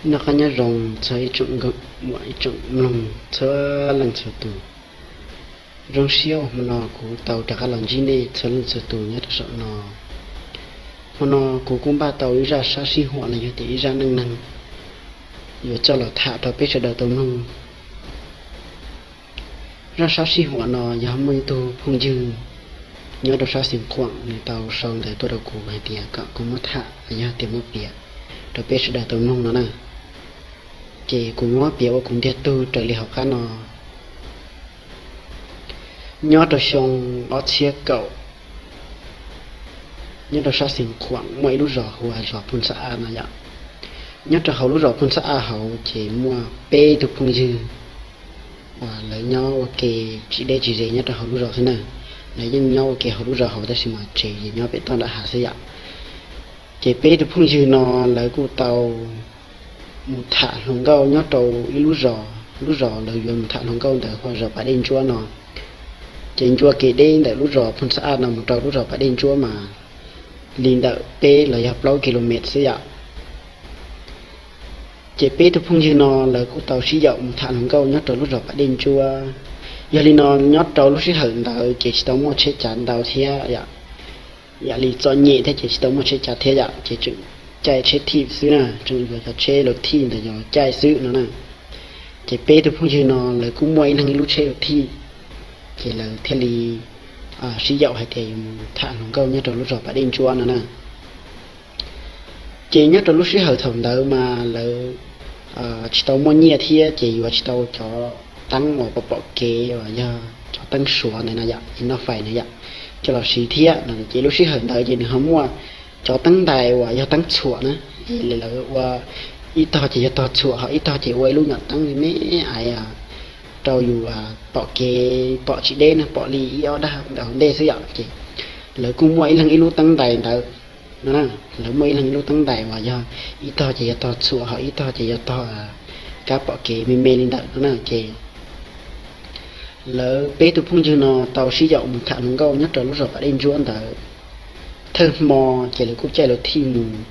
Noj qab nyob zoo txog ib tsoom nkauj muam ib tsoom mloog txhua leej txhua tus. Zoo siab uas hmo no kuv tau rov qab los ntsib nej txhua leej txhua tus nyob rau saum no. Hmo no kuv kuj npaj tau ib zaj sab sib huam los yog tias ib zaj neej neeg yuav coj los tham rau peb sawv daws tau mloog. Zaj sab sib huam no yog muaj ib tug phooj ywg nyob rau sab Xeev Khuam nws tau sau ntawv tuaj rau kuv hais tias kom kuv muab tham los yog tias muab piav rau peb sawv daws tau mloog no na. Ces kuv muab piav ua kuv ntiag tug raws li hauv qab no. Nyob rau xyoo ob txhiab kaum, nyob rau sab Xeev Khuam muaj ib lub zos hu ua zos Phooj Xab A no yom. Nyob rau hauv lub zos Phooj Xab A hauv ces muaj peb tug phooj ywg uas lawv nyob ua ke tsis deb tsis ze nyob rau hauv lub zos xwb na. Lawv yeej nyob ua ke hauv lub zos hauv tab sis mas tsev ces nyob pem toj nram hav xwb yom. Ces peb tug phooj ywg no lawv kuj tau mus tham hluas nkauj nyob rau ib lub zos, lub zos lawv yuav mus tham hluas nkauj ntawd hu ua zos Pas Dej Ntsuab no. Ces ncua kev deb ntawm lub zos Phooj Xab A no mus rau lub zos Pas Dej Ntsuab mas li ntawm peb los yog plaub ki lo mev xwb yom. Ces peb tug phooj ywg no lawv kuj tau sib yaum mus tham hluas nkauj nyob rau lub zos Pas Dej Ntsuab. Yog li no nyob rau lub sij hawm ntawd ces tsis tau muaj tsheb cav ntau thiab yom. Yam li txom nyem thiab ces tsis tau muaj tsheb cav thiab yom, ces tseem caij tsheb thij xwb na, tseem yuav cov tsheb laus thij ntawd yog caij xwb no na. Ces peb tug phooj ywg no lawv kuj muaj ib leeg ib lub tsheb laus thij, ces lawv thiaj li sib yaum hais tias yuav mus tham hluas nkauj nyob rau lub zos Pas Dej Ntsuab no na. Ces nyob rau lub sij hawm thaum ntawd mas lawv tsis tau muaj nyiaj thiab ces yuav tsis tau cov teeb uas pom pom kev uas yog cov teeb suav ntawd no yom, inox fais ntawd yom, coj los siv thiab no. Ces lub sij hawm ntawd ces nws ho muaj cov teeb ntais uas yog teeb txhuam na, es lawv ua ib tog ces yog tog txhuam, ho ib tog ces ua ib lub nyuam teeb me me ais rau yus pom kev pom tsis deb na, pom li ib ob dag ntawm hauv ntej xwb yom. Ces lawv kuj muaj ib leeg ib lub teeb ntais ntawd no na. Lawv muaj ib leeg ib lub teeb ntais uas yog ib tog ces yog tog txhuam, ho ib tog ces yog tog kab pom kev me me li ntawd no na. Ces lawv peb tug phooj ywg no tau sib yaum mus tham hluas nkauj nyob rau lub zos Pas Dej Ntsuab ntawd. Thawj hmo ces lawv kuj caij laus thij mus,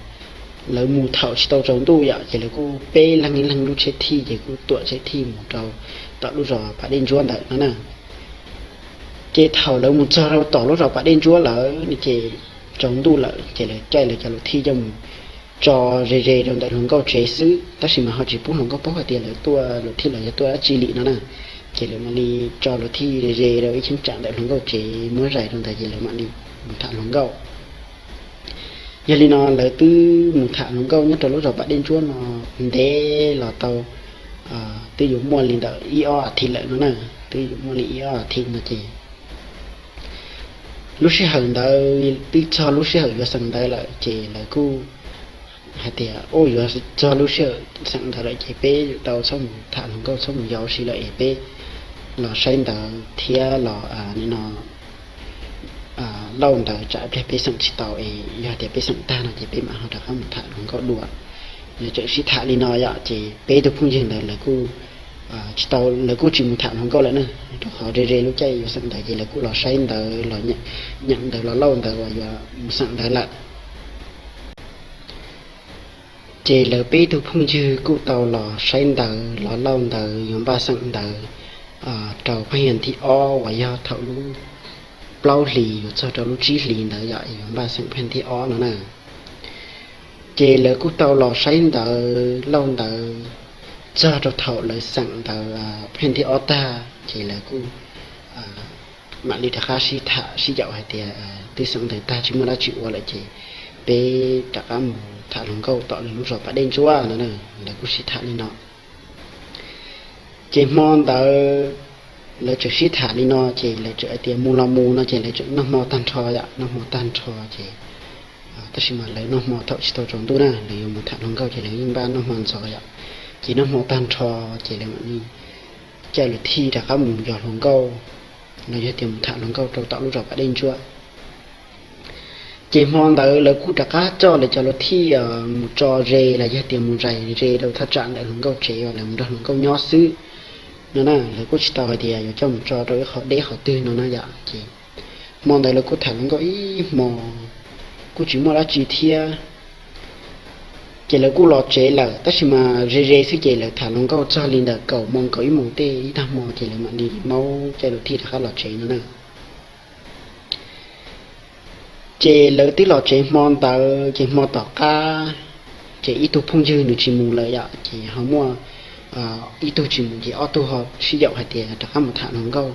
lawv mus thaum tsis tau tsaus ntuj yom, ces lawv kuj peb leeg ib leeg lub tsheb thij ces kuj tuam tsheb thij mus rau tom lub zos Pas Dej Ntsuab ntawd no na. Ces thaum lawv mus txog rau tom lub zos Pas Dej Ntsuab lawm no ces tsaus ntuj lawm ces lawv caij lawv cov laus thij coj mus tso ze ze rau ntawm hluas nkauj tsev xwb, tab sis mas ho tsis pub hluas nkauj paub hais tias lawv tuaj laus thij los yog tuaj dab tsi li no na. Ces lawv mam li tso laus thij ze ze rau ib cheeb tsam ntawm hluas nkauj tsev muab zais rau ntawd ces lawv mam li mus tham hluas nkauj. Yog li no lawv twb mus tham hluas nkauj nyob rau lub zos Pas Dej Ntsuab no ntev los tau twb yuav muaj li ntawm ib ob as thiv lawm no na, twb yuav muaj li ib ob as thiv no ces lub sij hawm ntawd twb txog lub sij hawm yuav xeem ntawv lawm ces lawv kuj hais tias, Ua, yuav txog lub sij hawm xeem ntawv lawm ces peb yuav tau txhob mus tham hluas nkauj txhob mus yos ua si lawm es peb los saib ntawv thiab los nim no lauj ntawv tsam pliag peb xeem tsis tau es yog tias peb xeem tag no ces peb mam ho rov qab mus tham hluas nkauj dua. Lawv txawm sib tham li no yom, ces peb tug phooj ywg ntawd lawv kuj tsis tau, lawv kuj tsis mus tham hluas nkauj lawm na, rau qhov ze ze lub caij yuav xeem ntawv ces lawv kuj los saib ntawv los nyeem ntawv los lauj ntawv uas yuav mus xeem ntawv lawm. Ces lawv peb tug phooj ywg kuj tau los saib ntawv los lauj ntawv yuav npaj xeem ntawv rau pheej thib ob uas yog thaum lub plaub hlis yuav txog rau lub tsib hlis ntawd yom, yuav npaj xeem pheej thib ob no na. Ces lawv kuj tau los saib ntawv lauj ntawv txog rau thaum lawv xeem ntawv pheej thib ob tag ces lawv kuj mam li rov qab sib tham sib yaum hais tias twb xeem ntawv tag tsis muaj dab tsi ua lawm ces peb rov qab mus tham hluas nkauj tom lawv lub zos Pas Dej Ntsuab no. Lawv kuj sib tham li no. Ces hmo ntawd lawv tseem sib tham li no ces lawv tseem hais tias mus los mus no ces lawv tseem noj hmo tag nrho yom, noj hmo tag nrho ces tab sis mas lawv noj hmo thaum tsis tau tsaus ntuj na, lawv yuav mus tham hluas nkauj ces lawv yeej npaj noj hmo ntxov yom. Ces noj hmo tag nrho ces lawv mam li caij lawv thij rov qab mus yos hluas nkauj los yog tias mus tham hluas nkauj rau tom lub zos Pas Dej Ntsuab. Ces hmo ntawd lawv kuj rov qab coj lawv cov lus thij mus tso ze los yog tias mus zais ze rau thaj tsam ntawm hluas nkauj tsev uas lawv mus nrog hluas nkauj nyob xwb no na. Lawv kuj tsis tau hais tias yuav coj mus tso rau ib qho deb qhov twg no na yom. Ces hmo ntawd lawv kuj tham hluas nkauj ib hmo kuj tsis muaj dab tsi thiab. Ces lawv kuj los tsev lawm, tab sis mas ze ze xwb ces lawv tham hluas nkauj txog li ntawm kaum moos kaum ib moos tej ib tag hmo ces lawv mam li maub caij luv thij rov qab los tsev no na. Ces lawv twb los tsev hmo ntawd ces hmo tom qab ces ib tug phooj ywg nws tsis mus lawm yom, ces ho muaj ib tug tsis mus ces ob tug ho sib yaum hais tias rov qab mus tham hluas nkauj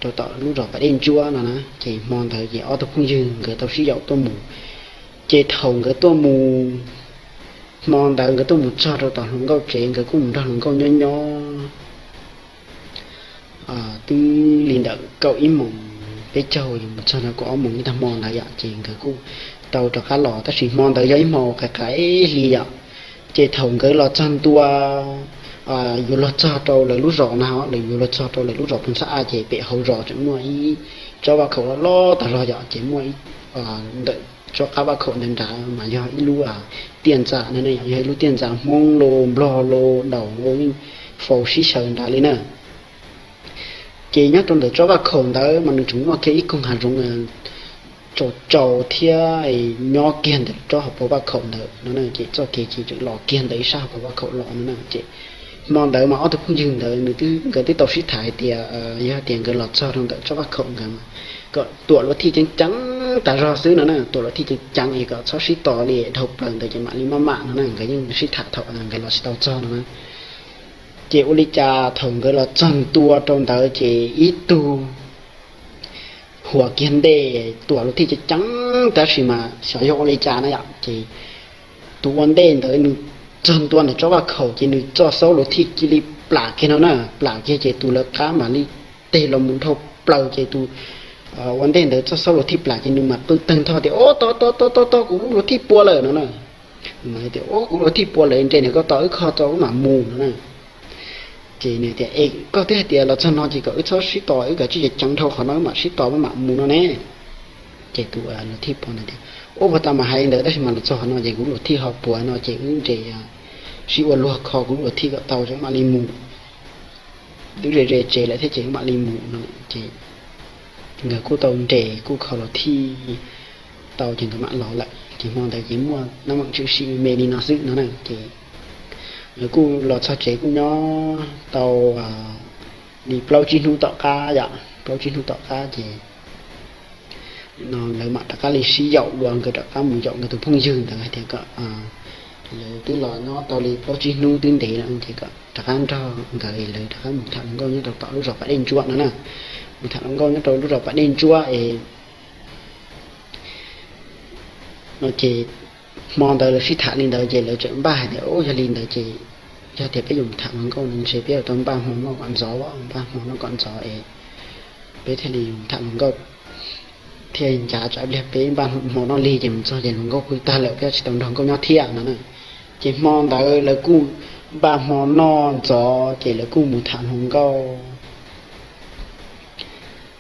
rau tom lub zos Pas Dej Ntsuab no na. Ces hmo ntawd ces ob tug phooj ywg nkawd tau sib yaum tuaj mus. Ces thaum nkawd tuaj mus, hmo ntawd nkawd tuaj mus txog rau tom hluas nkauj tsev, nkawd kuj mus nrog hluas nkauj nyob nyob twb li ntawm kaum ib moos peb caug yuav mus txog no kaum ob moos ib tag hmo ntawd yom, ces nkawd kuj tau rov qab los, tab sis hmo ntawd yog ib hmo qais qais hli yom. Ces thaum nkawd los txog ntua, yuav luag txog rau lawv lub zos na, lawv yuav luag txog rau lawv lub zos Phoos Xab A ces pem hauv zos tseem muaj ib tsob vaj khaum loj loj tag zog yom, ces muaj ntawm tsob qab vaj khaum ntawd nrad mas yog ib lub tiaj ntxas no, yog ib lub tiaj ntxas Hmoob los Nplog los Daus los yeej faus sib xyaw nrad li na. Ces nyob rau ntawm tsob vaj khaum ntawd mas nws tseem muaj kiag ib koog hav zoov tsaus tsaus thiab nyob kiag ntawm tsob hauv paus vaj khaum ntawd no na, ces txoj kev ces tseem los kiag ntawm ib sab hauv paus vaj khaum los no na. Ces hmo ntawd mas ob tug phooj ywg ntawd nws twb, nkawd twb tau sib tham hais tias yog tias nkawd los txog rau ntawm tsob vaj khaum ntawd mas kom tuam luv thij ceev ceev tas zog xwb no na, tuam luv thij ceev ceev es kom txhob sib tos li, dhau plaws ntawd ces mam li maj mam no na, nkawd yeej sib tham thaum nkawd los tsis tau txog no na. Ces ua li cas thaum nkawd los txog ntua rau ntawd ces ib tug huas kiag ntej tuam luv thij ceev ceev, tab sis mas xyov yog ua li cas na yom, ces tus ua ntej ntawd nws txog ntua ntawm tsob vaj khaum ces nws txoj xauv luv thij cia li plam kiag no na, plam kiag ces tus lawv qab mam li teg los mus dhau plaws ces tus ua ntej ntawd txoj xauv luv thij plam ces nws mam qw tawg ntho tias, Ob, tos tos tos tos, kuv lub luv thij puas lawm no na. Tias, Ob, kuv luv thij puas lawm, nres nws koj tos wb kho tso wb mam mus no na. Ces nws tias, Es koj twb hais tias los txog no ces kom wb txhob sib tos, wb kav tsij ceev dhau qhov no wb mam sib tos wb mam mus no ne. Ces tus luv thij puas ntawd tias, Ub, puag ta mas hais li ntawd tab sis mas los txog qhov no ces kuv luv thij ho puas no ces wb nres sib ua luag kho kuv luv thij kom tau ces mam li mus. Twb ze ze tsev lawm thiab ces wb mam li mus no. Ces nkawd kuj tau nres kuj kho luv thij tau ces nkawd mam los lawm. Ces hmo ntawd ces muaj nab meem tshwm sim me li no xwb no na. Ces nkawd kuj los txog tsev kuj nyob tau li plaub tsib hnub tom qab yom, plaub tsib hnub tom qab ces no lawv mam rov qab li sib yaum dua, nkawd rov qab mus yaum nkawd tus phooj ywg ntawd hais tias kom lawv twb los nyob tau li plaub tsib hnub twb ntev lawm ces kom rov qab nrog nkawd es lawv rov qab mus tham hluas nkauj nyob rau tom lub zos Pas Dej Ntsuab no na. Mus tham hluas nkauj nyob rau lub zos Pas Dej Ntsuab es no ces hmo ntawd lawv sib tham li ntawd ces lawv txawm npaj hais tias, Ub, yog li ntawd ces yog tias peb yuav mus tham hluas nkauj no ntshe peb yuav tau npaj hmo noj kom ntxov, npaj hmo noj kom ntxov es peb thiaj li yuav tham hluas nkauj thiaj ncav tsam pliag peb npaj hmo noj lig ces mus txog ces hluas nkauj pw tag lawm peb tsis tau nrog nkauj nyob thiab no na. Ces hmo ntawd lawv kuj npaj hmo noj ntxov ces lawv kuj mus tham hluas nkauj.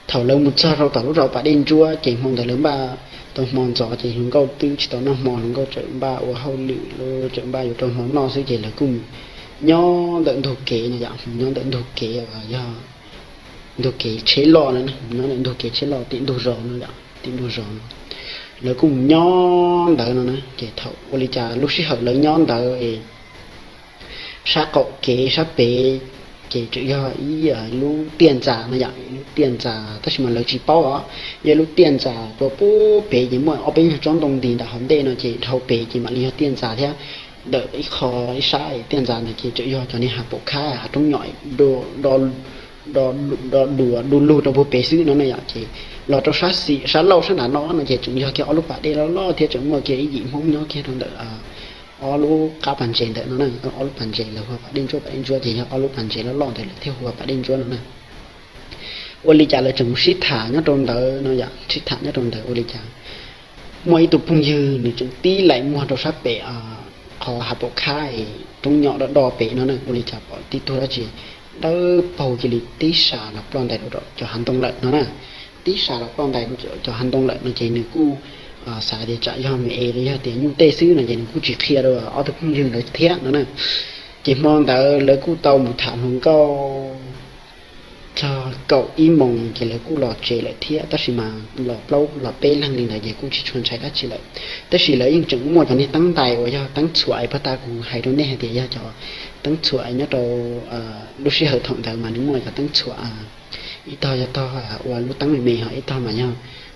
Thaum lawv mus txog rau tom lub zos Pas Dej Ntsuab ces hmo ntawd lawv npaj tau hmo ntxov ces hluas nkauj twb tsis tau noj hmo, hluas nkauj txawm npaj ua hauj lwm los txawm npaj yuav rau hmo noj xwb ces lawv kuj mus nyob ntawm ntug kev no yom, mus nyob ntawm ntug kev uas yog ntug kev tsheb loj no, mus nyob ntawm ntug kev tsheb loj tim ntug zos no yom, tim ntug zos no. Lawv kuj mus nyob ntawd no na, ces thaum ua li cas lub sij hawm lawv nyob ntawd sab qaum kev sab pem ces tseem yog ib lub tiaj ntxas no yom, lub tiaj ntxas tab sis mas lawv tsis paub os, yog lub tiaj ntxas rau pub pem ces muaj ob peb nyuag tsob ntoo nti ntawm hauv ntej no ces dhau pem ces mam li yog tiaj ntxas thiab. Ntawm ib qho ib sab tiaj ntxas ntawd ces tseem yog cov niag hav paum khab hav roob nyom do do duas du lug rau puag pem xwb no na yom. Ces los rau sab xis sab laug sab nram no no ces tseem yog kiag ob lub pas dej loj loj thiab tseem muaj kiag ib yim Hmoob nyob kiag rau ntawm ob lub qab pas ntses ntawm no na. Ob lub pas ntses lawv hu ua Pas Dej Ntsuab, Pas Dej Ntsuab ces yog ob lub pas ntses loj loj ntawd lawv thiaj hu ua Pas Dej Ntsuab no na. Ua li cas lawv tseem mus sib tham nyob rau ntawd no yom, sib tham nyob rau ntawd ua li cas muaj ib tug phooj ywg nws tseem tib laim muag rau sab pem qhov hav paum khab es roob nyom do do pem no na. Ua li cas pom tib tug dab tsi dawb paug cia li tib sas los ploj ntais rau cov hav ntoo lawm no na. Tib sas los ploj ntais rau cov hav ntoo lawm no ces nws kuj xav tias tsam yog me es los yog tias nyuj tej xwb no ces nws kuj tsis qhia rau ob tug phooj ywg ntawd thiab no na. Ces hmo ntawd lawv kuj tau mus tham hluas nkauj txog kaum ib moos ces lawv kuj los tsev lawm thiab, tab sis mas los plaub los peb leeg li ntawd ces kuj tsis tshua ntshai dab tsi lawm. Tab sis lawv yeej tseem muaj cov niag teeb ntais uas yog teeb txhuam, pag tas kuv hais rau nej hais tias yog cov teeb txhuam nyob rau lub sij hawm thaum ntawd mas nws muaj cov teeb txhuam, ib tog yog tog ua lub teeb me me, ho ib tog mas yog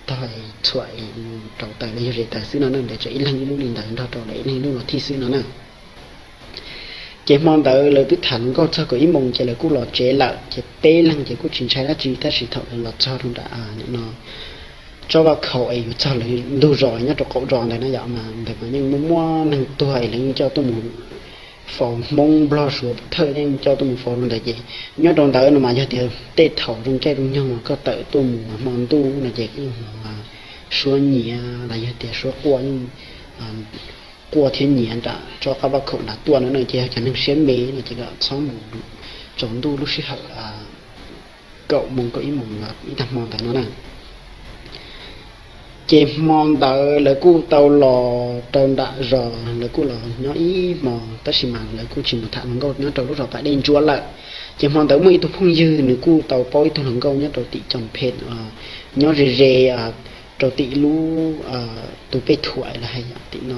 tog txhuam rau taws los yog zes taws xwb no na. Lawv tseem ib leeg ib lub li ntawd nrog rau lawv ib leeg ib lub los thij xwb no na. Ces hmo ntawd lawv twb tham hluas nkauj txog kaum ib moos ces lawv kuj los tsev lawm, ces peb leeg ces kuj tsis ntshai dab tsi. Tab sis thaum lawv los txog rau nram no tsob vaj khaum es yuav txog lawv ntug zos nyob rau qaum zos ntawd na yom, mas ntawd mas yeej muaj muaj neeg tuag es lawv yeej coj tuaj mus faus, Hmoob Nplog Suav Thawj yeej coj tuaj mus faus rau ntawd. Ces nyob rau ntawd no mas yog tias tej thaum zoo caij zoo nyoog koj tawm tuaj mus hmo ntuj no ces yeej mus suab nyiav los yog tias suab quaj, yeej quaj thiab nyiav nram tsob qab vaj khaum nram tuaj no na. Ces yog cov neeg siab me no ces kom txhob mus tsaus ntuj lub sij hawm kaum moos kaum ib moos ib tag hmo ntawd no na. Ces hmo ntawd lawv kuj tau los rau nram zos, lawv kuj los nyob ib hmo, tab sis mas lawv kuj tsis mus tham hluas nkauj nyob rau lub zos pas dej ntsuab lawm. Ces hmo ntawd muaj ib tug phooj ywg nws kuj tau paub ib tug hluas nkauj nyob rau tim Coom Phem, nyob ze ze rau tim lub tus pej thuam los hais yom, tim no.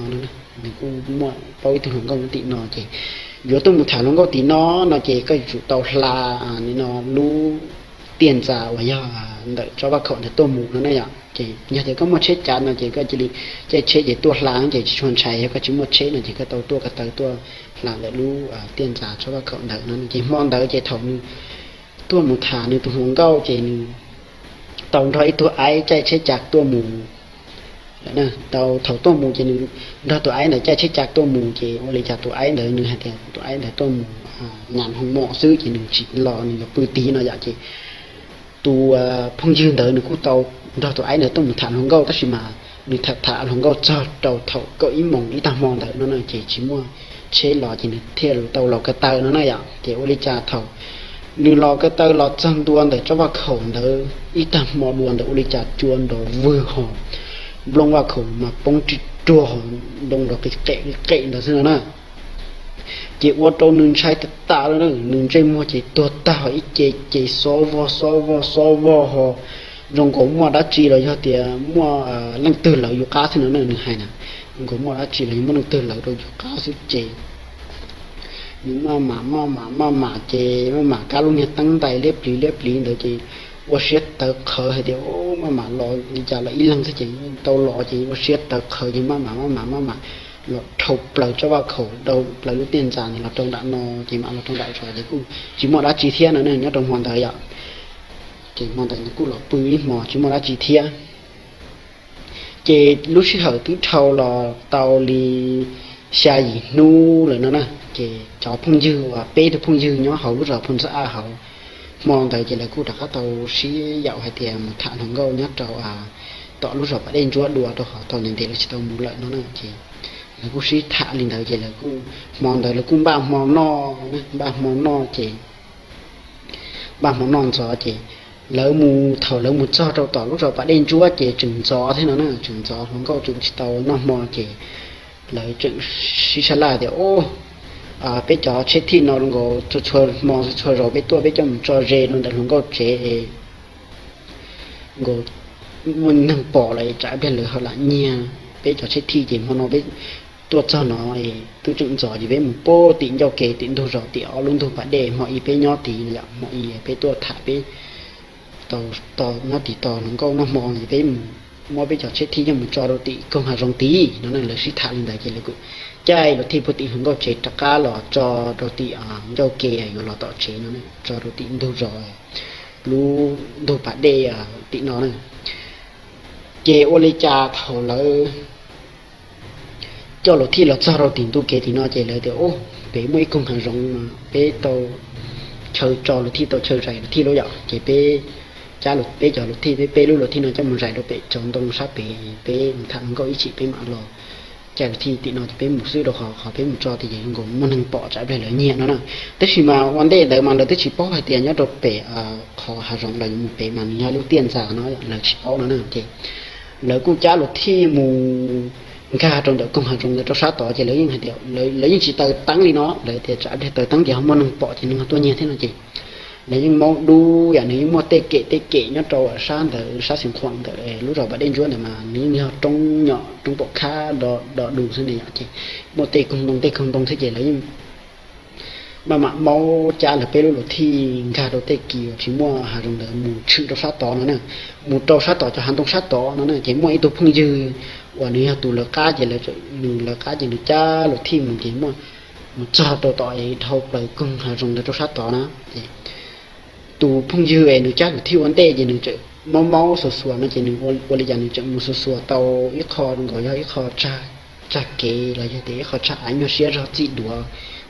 Nws kuj muaj paub ib tug hluas nkauj nyob tim no ces yuav tuaj mus tham hluas nkauj tim no no ces koj yuav tsum tau hla no lub tiaj ntxas uas yog ntawm tsob vaj khaum ntawd tuaj mus no na yom. Ces yog tias koj muaj tsheb cav no ces koj cia li caij tsheb ces tuaj hla ces tsis tshua ntshai. Yog koj tsis muaj tsheb no ces koj tau tuaj ko taw tuaj hla ntawm lub tiaj ntxas tsob vaj khaum ntawd no. Ces hmo ntawd ces thaum nws tuaj mus tham nws tus hluas nkauj ces nws tau nrog ib tug aib caij tsheb cav tuaj mus lawm. Tau thaum tuaj mus ces nws nrog tus aib ntawd caij tsheb cav tuaj mus ces ua li cas tus aib ntawd nws hais tias tus aib ntawd tuaj mus nyas hoo mom xwb ces nws tsis los, nws yuav pw tid no yom. Ces tus phooj ywg ntawd nws kuj tau nrog tus aib ntawd tuaj mus tham hluas nkauj, tab sis mas nws tham tham hluas nkauj txog rau thaum kaum ib moos ib tag hmo ntawd no na ces tsis muaj tsheb los ces nws thiaj tau los ko taw no na yom. Ces ua li cas thaum nws los ko taw los txog ntua ntawm tsob vaj khaum ntawd ib tag hmo dua ntawd ua li cas cua nrov vwg ho nplooj vaj khaum mas poob ri ruag ho nroo nrov qis qem qis qem ntawd xwb no na. Ces ua rau nws ntshai tas tas li, nws ntsej muag ces tuag tag ho ib ce ces xob vog xob vog xob vog ho zoo nkaus muaj dab tsi los yog tias muaj leej twg lawv yus qab xwb no na. Nws hais na, zoo nkaus muaj dab tsi los yog muaj leej twg lawv rau yus qab xwb ces nws maj mam maj mam maj mam ces maj mam kab lub niag teeb ntais liab pliv liab pliv ntawd ces ua siab tawv qhawv hais tias maj mam los li cas los ib leeg xwb ces tau los ces ua siab tawv qhawv ces maj mam maj mam maj mam los dhau plaws tsob vaj khaum dhau plaws lub tiaj ntxas ntawd los rau nram no ces mam los rau nram zos ces kuj tsis muaj dab tsi thiab no ne nyob rau hmo ntawd yom. Ces hmo ntawd nws kuj los pw ib hmo tsis muaj dab tsi thiab. Ces lub sij hawm twb dhau los tau li xya yim hnub lawm no na, ces cov phooj ywg uas peb tug phooj ywg nyob hauv lub zos Phu Ntxawj Aj hauv, hmo ntawd ces lawv kuj rov qab tau sib yaum hais tias mus tham hluas nkauj nyob rau tom lub zos Pas Dej Ntsuab dua rau qhov thaum ntev ntev lawv tsis tau mus lawm no na. Ces lawv kuj sib tham li ntawd ces lawv kuj, hmo ntawd lawv kuj npaj hmo noj, npaj hmo noj ces npaj hmo noj ntxov ces lawv mus, thaum lawv mus txog rau tom lub zos Pas Dej Ntsuab ces tseem ntxov thiab no na, tseem ntxov hluas nkauj tseem tsis tau noj hmo ces lawv tseem sib sab laj tias, Peb cov tsheb thij no zoo nkaus txhua txhua hmo txhua zaus peb tuaj peb coj mus tso ze rau ntawm hluas nkauj tsev nkaus muaj neeg pom lawm tsam ib pliag lawv ho lam nyiag peb cov tsheb thij ces hmo no peb tuaj txog no twb tseem ntxov ces peb mus pab tim ncauj ke tim ntug zos tim ob lub ntug pas dej hmo ib peb nyob tid, hmo ib peb tuaj tham peb nyob tim tos hluas nkauj noj hmo ces peb mus muab peb cov tsheb thij coj mus tso rau tim koog hav zoov tid no na. Lawv sib tham li ntawd ces lawv kuj caij luv thij puag tim hluas nkauj tsev rov qab los tso rau tim ncauj ke yuav los tom tsev no, tso rau tim ntug zos lub ntug pas dej tim no na. Ces ua li cas thaum lawv coj luv thij los txog rau tim ntug kev tim no ces lawv tias, Pem muaj ib koog hav zoov no, peb tau chaw tso luv thij, tau chaw zais luv thij lawm yom, ces peb cab peb cov luv thij, peb peb lub luv thij no coj mus zais rau pem tsaus ntoo sab pem, peb mus tham hluas nkauj ib chim peb mam los caij luv thij tim no ces peb mus xwb rau qhov qhov peb mus tso tid ces zoo nkaus muaj neeg pom tsam ib pliag lawv nyiag no na. Tab sis mas ua ntej ntawd mas lawv twb tsis paub hais tias nyob rau pem qhov hav zoov lawv yuav mus pem mas nws yog lub tiaj ntxas no lawv tsis paub no na. Ces lawv kuj cab luv thij mus nkag rau ntawm koog hav zoov ntawd rau sab tod ces lawv yeej hais tias lawv yeej tsis taws teeb li no, lawv tias tsam ib pliag taws teeb ces ho muaj neeg pom ces neeg ho tuaj nyiag thiab no ces Nws yeej maub dub yom, nws yeej muaj tej kem tej kem nyob rau sab ntawd, sab xeev khuam ntawm lub zos pas dej ntsuab ntawd mas nws yeej yog roob nyom roob pom khab do do du xwb ne yom, ces muaj tej koog ntoo tej koog ntoo thiab ces lawv yeej maj mam maub cab lawv peb lub luv thij nkag rau tej kis uas tsis muaj hav zoov ntawd mus tshwm rau sab tod no na, mus rau sab tom cov hav ntoo sab tod no na. Ces muaj ib tug phooj ywg uas nws yog tus lawv qab ces nws lawv qab ces nws cab luv thij mus ces muaj mus txog rau tom dhau plaws koog hav zoov ntawd rau sab tod na, ces tus phooj ywg es nws cab luv thij ua ntej ces nws tseem maub maub xuas xuas no ces nws ua li cas nws tseem mus xuas xuas tau ib qho nkaus yog ib qho tsag kev los yog tias ib qho tsag av nyuag siab zog txij duav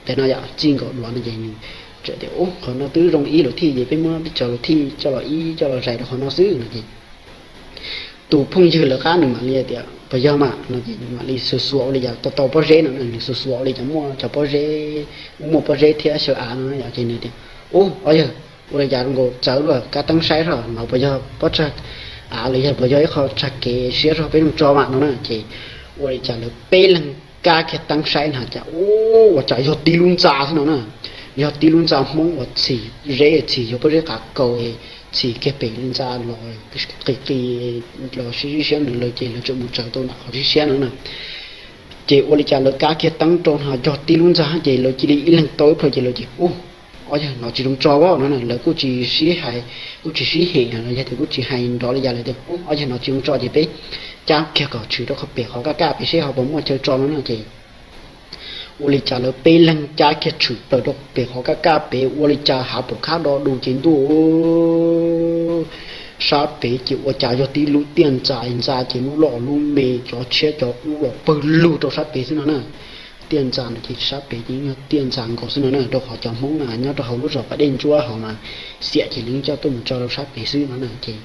ntawm no yom, txij nkaus duav no ces nws tseem tias, Ub, qhov no twb zoo ib luv thij ces peb muab peb cov luv thij coj los ib coj los zais rau qhov no xwb no ces tus phooj ywg lawv qab nws mam li tias, Puas yog mas? No ces nws mam li xuas xuas ua li cas tau tau pob zeb no, nws xuas xuas ua li cas muaj cov pob zeb, muaj pob zeb thiab xyaw av no yom, ces nws tias, Ub, ob yawg, ua li cas zoo nkaus txawv luaj, kab teeb saib soj no puas yog pob tsag av los yog puas yog ib qho tsag kev siab zog peb zoo tso mas no na. Ces ua li cas lawv peb leeg kab kiag teeb saib na cas ub, ua cas yog tib lub ntxa xwb no na, yog tib lub ntxa Hmoob uas txhim zeb, txhim yog pob zeb qav kaus, txhim kiag pem li ntxa los qis qis los sib sib siab ntawd lawm ces lawv tseem mus tsaws tau nram qhov sib siab no na. Ces ua li cas lawv kab kiag teeb rau no yog tib lub ntxa ces lawv cia li ib leeg tau ib plhaw ces lawv ces, Ub, ob yawg no tsis zoo tso os no na, lawv kuj tsis sib hais, kuj tsis sib hem los yog tias kuj tsis hais nrov li cas, lawv tias, Ub, ob yawg no tsis zoo tso ces peb cab kiag kom tshwm rau qhov pem qhov kaj kaj pem seb ho puas muaj chaw tso no na. Ces ua li cas lawv peb leeg cab kiag tshwm plaws rau pem qhov kaj kaj pem ua li cas hav pom khab do du ces ntuj, sab pem ces ua cas yog tib lub tiaj ntxas, ntxa ces lub loj lub me, cov tshiab cov qub los pawg lug rau sab pem xwb no na. Tiaj ntxas no ces sab pem ces yog tiaj ntxas nkaus xwb no na, rau qhov cov Hmoob na nyob rau hauv lub zos pas dej ntsuab hauv mas xiam ces lawv coj tuaj mus tso rau sab pem xwb no na. Ces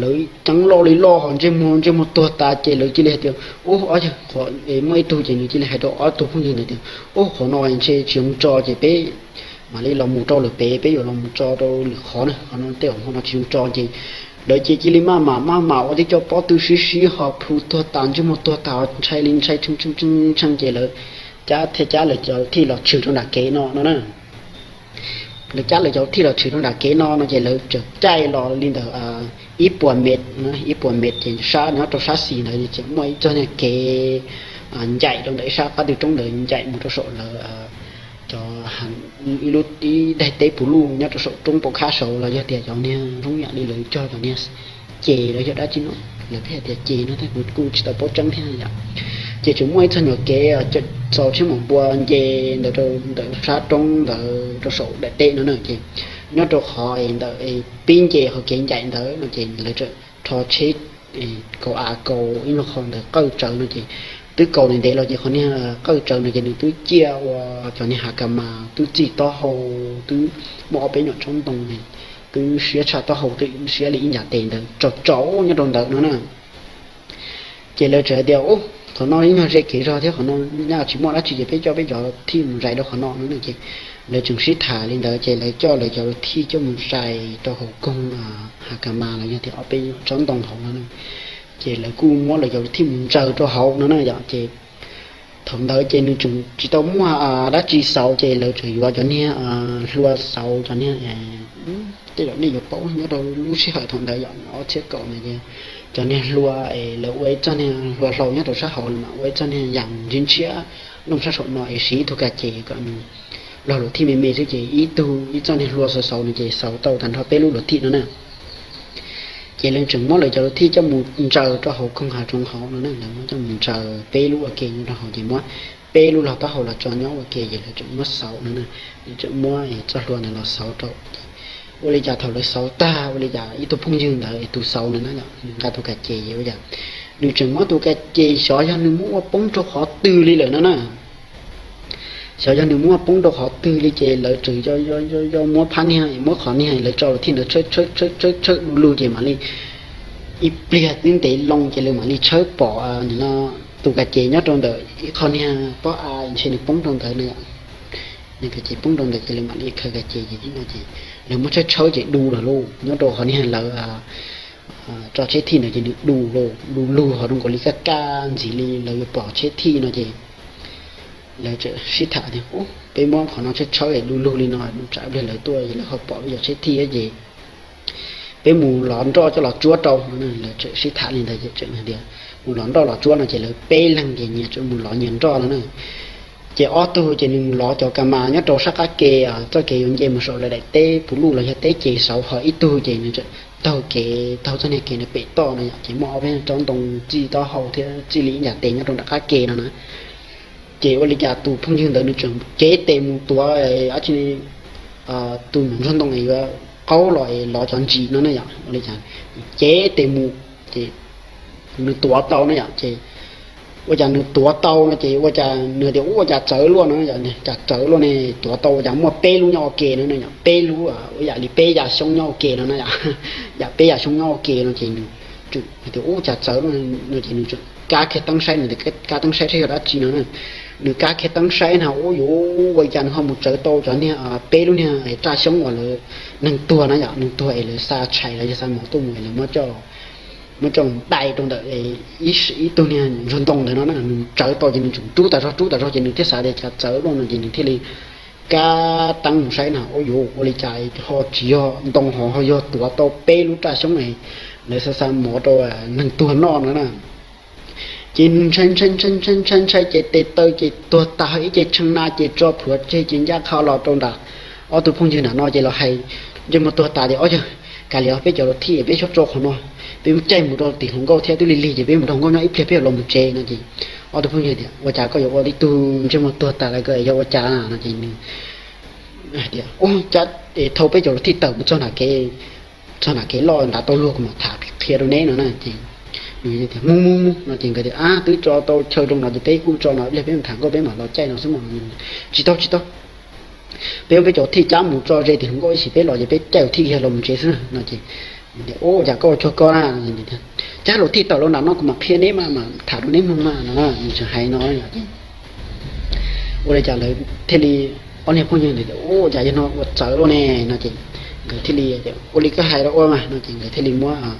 lawv ceeb loj li loj ho ntsej muag ntsej muag tuag tas ces lawv cia li hais tias, Ub, ob yawg, qhov muaj ib tug ces nws cia li hais rau ob tug phooj ywg ntawd tias, Ub, qhov no ntshe tsis zoo tso ces peb mam li los mus rau lwm pem, peb yuav los mus tso rau lwm qhov na, qhov no tej zaum hmo no tsis zoo tso. Ces lawv ces cia li maj mam maj mam ua tib co pob tw sib sib ho plhu tuag tas ntsej muag tuag tas ntshai li ntshai tshee tshee tshee ces lawv cab thiaj cab lawv cov thij los tshwm rau nram kev no no na. Lawv cab lawv cov thij los tshwm rau nram kev no no ces lawv txawm caij los li ntawm ib puas mev, ib puas mev ces sab nyob rau sab xis ntawd ces muaj ib txoj niag kev ncaim rau ntawm ib sab qab twg roob ntawd ncaim mus rau saum lawv cov ib lub ib daim teb puv luj nyob rau saum roob pom khab saud los yog tias cov niag zoo yam li lawv cog cov niag ces los yog dab tsi no, lawv thiaj tias ces no thiab kuv kuj tsis tau paub tseeb thiab yom. Ces tseem muaj ib txoj nyuam kev txaus tshiab mus npua nce ntawd rau ntawm sab roob ntawd rau saum daim teb no na ces nyob rau qhov ntawm pib nce qhov kev ncaim ntawd no ces lawv tseem rho tsheb kaus av kaus ib nyuag qho ntawd qawj tsawv no ces twb kaus ntev ntev los ces qhov niag qawj tsawv no ces nws twb ciaj ua cov niag hav kas mas twb txij taub hau, twb muaj ob peb nyuam tsob ntoo, twb siab tshaj taub hau, twb siab li ib ncav tes ntawd tsaus tsaus nyob rau ntawd no na. Ces lawv tseem hais tias, Ub, qhov no ib nyuag ze kev zog thiab qhov no nyaj tsis muaj dab tsi ces peb coj peb cov thij mus zais rau qhov no no ces lawv tseem sib tham li ntawd ces lawv coj lawv cov thij coj mus zais rau hauv koog hav kas mas los yog tias ob peb nyuam tsob ntoo hauv no na. Ces lawv kuj muab lawv cov thij mus ntsaws rau hauv no na yom. Ces thaum ntawd ces nws tseem tsis tau muaj dab tsi xauv ces lawv tseem yuav cov niag hlua xauv cov niag, tej zaum nej yuav paub nyob rau lub sij hawm thaum ntawd yom, ob txhiab kaum ntawd ces cov niag hlua es lawv ua ib txoj niag hlua hlau nyob rau sab hauv mas ua ib txoj niag yas ntshiab ntshiab looj sab saum no es siv ib tug ka ces kom nws log luv thij me me xwb ces ib tug ib txoj niag hlua xauv xauv no ces xauv tau tag nrho peb lub luv thij no na. Ces lawv tseem muab lawv cov luv thij coj mus ntsaws rau hauv koog hav zoov hauv no na, lawv muab coj mus ntsaws peb lub ua ke rau hauv ces muab peb lub log taub hau los tso nyob ua ke ces lawv tseem muab xauv no na, lawv tseem muab txoj hlua ntawd los xauv rau. Ua li cas thaum lawv xauv tag ua li cas ib tug phooj ywg ntawd tus xauv ntawd na yom, nws nqa tus ka ces ua cas nws tseem muab tus ka ces xyov yog nws muab ua poob rau qhov twg li lawm no na. Xyov yog nws muab ua poob rau qhov twg li ces lawv tseem yog muab phab niag muab qhov niag lawv tso luv thij ntawd tshawb tshawb tshawb tshawb tshawb du lug ces mam li ib pliag twb ntev loo ces lawv mam li tshawb pom no tus ka ces nyob rau ntawm ib qho niag pob av ntshe nws poob rau ntawd no. Nws ka ces poob rau ntawd ces lawv mam li khaws ka ces ces no ces lawv muab tshawb tshawb ces du lawm lauj, nyob rau qhov niag lawv tso tsheb thij ntawd ces nws du lug, du lug ho zoo nkaus li kaj kaj ntxiv li lawv yuav pom tsheb thij no ces lawv txawm sib tham tias, Ub, peb muab qhov no tshawb tshawb es du lug li no, tsam ib pliag lawv tuaj es lawv ho pom peb cov tsheb thij ces peb mus lov nroj coj los tsuab rau no. Lawv txawm sib tham li ntawd ces txawm tias mus lov nroj los tsuab no ces lawv peb leeg ces nyias txawm mus lov nyias nroj no na. Ces ob tug ces nws mus lov cov kas mas nyob rau sab qab ke, txoj kev yuav nce mus saum lawv daim teb puv luj los yog teb ces saud, ho ib tug ces nws taug kev, taug txoj niag kev ntawd pem toj no yom, ces muaj ob peb tsob ntoo txij taub hau thiab txij li ib ncav tes nyob rau nram qab ke no na. Ces ua li cas tus phooj ywg ntawd nws tseem cev tes mus tuav, tus nyuam ntsuag ntoo yuav qaub los es lov cov ntsis no na yom, ua li cas cev tes mus ces nws tuav tau na yom, ces ua cas nws tuav tau no ces ua cas nws tias, Ub, ua cas txawv luaj no, cas txawv luaj ne, tuav tau ua cas muaj peb lub nyob ua ke no, peb lub, ua yam li peb yam xyoob nyob ua ke no, yam peb yam xyoob nyob ua ke no ces nws tias, Ub, cas txawv luaj no ces nws kab kiag teeb saib, nws tias kab teeb saib saib yog dab tsi no na. Nws kab kiag teeb saib na, ua yuav ua cas nws ho mus tsawv tau cov niag peb lub niag raj xyoob uas lawv, neeg tuag na yom, neeg tuag es lawv xa tshais los yog xa mov tuaj mus es lawv muab coj dai rau ntawm ib tug niag ntsuag ntoo ntawd no na. Nws tsawv tau ces nws tseem rub tas zog rub tas zog ces nws thiaj xav tias cas txawv luaj no ces nws thiaj li kab teeb mus saib na, ua yuav ua li cas ho tsis yog ntoo ho ho yog tuav tau peb lub raj xyoob lawv xa xa mov rau neeg tuag noj no na. Ces nws ntshai ntshai ntshai ntshai ntshai ntshai ces tes taw ces tuag tas, ho ib ce tshee na ces tso plhuav tseg ces ncaj qha los rau nram ob tug phooj ywg nram no ces los hais ntsej muag tuag tas tias, Ob yawg, kav liam, peb cov luv thij peb xyov tso qhov no, peb caij mus rau tim hluas nkauj thiab twb lig lig ces peb mus rau hluas nkauj nyob ib pliag peb yuav los mus tsev no ces ob tug phooj ywg tias, Ua cas koj yuav ua tib tug ntsej muag tuag tas lawm ko es yog ua cas no ces nws tias, Ub, cas thauj peb cov luv thij tawm mus txog nram kev, txog nram kev loj nrad tau luag kuv mam tham qhia rau neb no na. Ces nws tias, Mus mus mus no ces nkawd tias, Ab, twb tso tau chaw zoo no ces peb kuj tso no, ib pliag peb mus tham nkauj peb mam los caij no xwb mas. Tsis tau tsis tau, peb muab peb cov thij cab mus tso ze tim hluas nkauj ib chim peb los ces peb caij luv thij kiag los mus tsev xwb no ces, Ub, cas koj ua cuag koj na, cab luv thij tawm los nram no kuv mam qhia neb mas, mam tham rau neb mloog mas no, nws tseem hais no ces ua li cas lawv thiaj li, ob niag phooj ywg ntawd tias, Ub, cas yog no ua txawv luaj ne no ces nkawd thiaj li, Ua li koj hais rau ua mas no ces nkawd thiaj li muab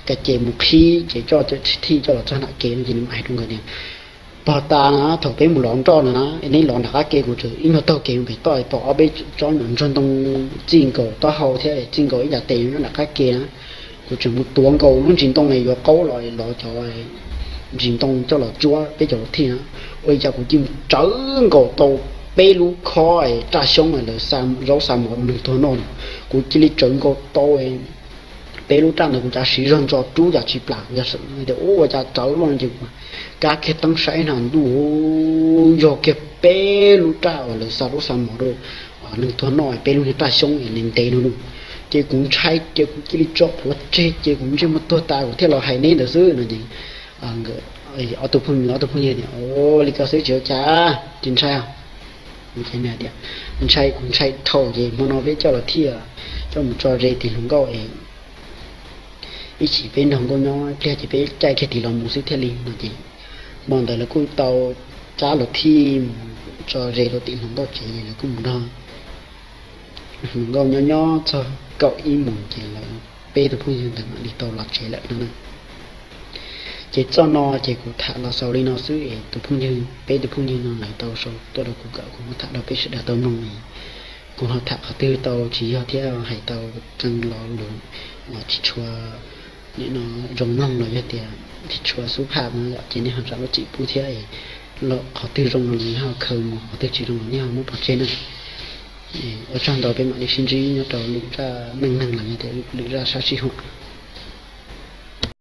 ka ces mus qhib ces coj thij coj los txog nram kev no ces nws mam hais rau nkawd tias, Pog tas na, thaum peb mus lov nroj no na, neb lov nram qab ke, kuv tseem ib nyuag taug kev mus pem toj pom ob peb tsob nyuam ntsuag ntoo txij nkaus taub hau thiab txij nkaus ib ncav tes nyob nram qab ke na. Kuv tseem mus tuav nkaus lub ntsis ntoo yuav qaub los lov cov ntsis ntoo coj los tsuab peb cov luv thij na. Ua li cas kuv cia li mus tsawv nkaus tau peb lub khob raj xyoob lawv zaub xa mov rau neeg tuag noj no. Kuv cia li tsawv nkaus tau peb lub raj ntawd, kuv cav siv zog ntso rub cas tsis plam, kuv tias, Ub, ua cas tsawv luaj no ces kuv kab kiag teeb saib na, ntuj, yog kiag peb lub raj uas lawv xa zaub xa mov rau neeg tuag noj, peb lub niag raj xyoob ntev ntev no no. Ces kuv ntshai ces kuv cia li tso plhuav tseg ces kuv ntsej muag tuag tas kuv thiaj los hais neb ntawd xwb no ces ob tug phooj ywg, ob tug phooj ywg tias, Ua li koj xwb tsis ua cas, tsis ntshai. Ntshai, kuv ntshai dhau ces hmo no peb coj luv thij coj mus tso ze tim hluas nkauj es ib chim peb nrog nkauj nyob ib pliag ces peb caij kiag tim los mus xwb thiaj li no ces hmo ntawd lawv kuj tau cab luv thij mus tso ze rau tim hluas nkauj tsev, lawv kuj mus nrog hluas nkauj nyob nyob txog kaum ib moos ces lawv peb tug phooj ywg ntawd mam li tau los tsev lawm no na. Ces txoj no ces kuv tham los xaus li no xwb es tus phooj ywg, peb tus phooj ywg no lawv tau sau tuaj rau kuv kom kuv muab tham rau peb sawv daws tau mloog. Kuv ho tham qhov twg tau tsis yog thiab hais tau tseeb lo lus uas tsis tshua, nim no zoo mloog los yog tias tsis tshua xub phaj no ces nej ho zam lub txim pub thiab. Qhov twg zoo no los nej ho khaws mus, qhov twg tsis zoo los nej ho muab pov tseg na. Ua tsaug ntau, peb mam li sib ntsib nyob rau lwm zaj neej neeg los yog tias lwm zaj sab sij huam.